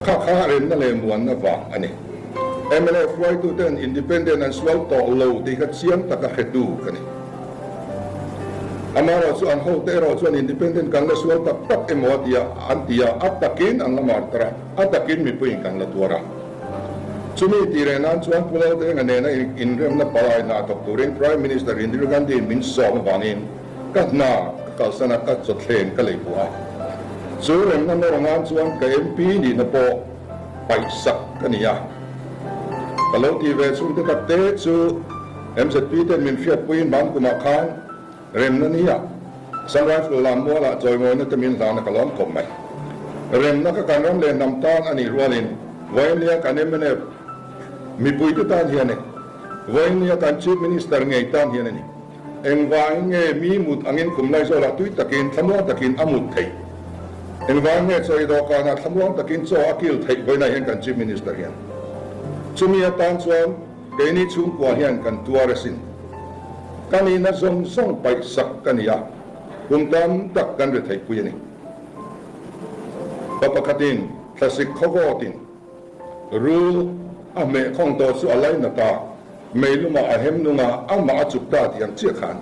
Kha kha remna leh muanna vang a ni. Mnf hruaituten independent an sual tawh lo tih kha chiang taka hretu ka ni. Amaherawh chu an hote erawh chuan independent kan la sual tak tak emaw a ti a, an ti a, a takin an la mar tar a, a takin mipuiin kan la tuar a. Chumi tih reh nan chuan Pu Laldenga nena inremna palai hna thawk turin Prime Minister Indira Gandhi-in min sawm avangin ka hna ka kalsan a, ka chawthleng ka lei pawh a. Chu remna nawr nan chuan ka MP nihna pawh paihsak ka ni a. Ka lo tih ve chhungte tak te chu MZP ten min hriatpuiin bang kumah khan Remna nia, Assam Rifle lam mualah chawimawina te min hlana ka lawm khawp mai. Remna ka kan ram leh hnam tan a nih rualin vawinia kan mnf mipuite tan hian e, vawinia kan Chief Minister ngei tan hian a ni. Engvangin nge mi mut angin khum Laizawl-ah tui takin thlamuang takin a mut theih? Engvangin nge chaw i dawhkanah thlamuang takin chaw a kil theih vawiinah hian kan Chief Minister hian? Chumi atan chuan Keini chhungkua hian kan tuar asin. Ka nihna zawng zawng paih sak ka ni a, kum tam tak kan ri theihpui a ni. Pa pakhatin thlasik khawvawtin rul a hmeh khawng tawh chu a lainat a, meilumah a hem nung a, amah a chuk ta tih ang chiah khan.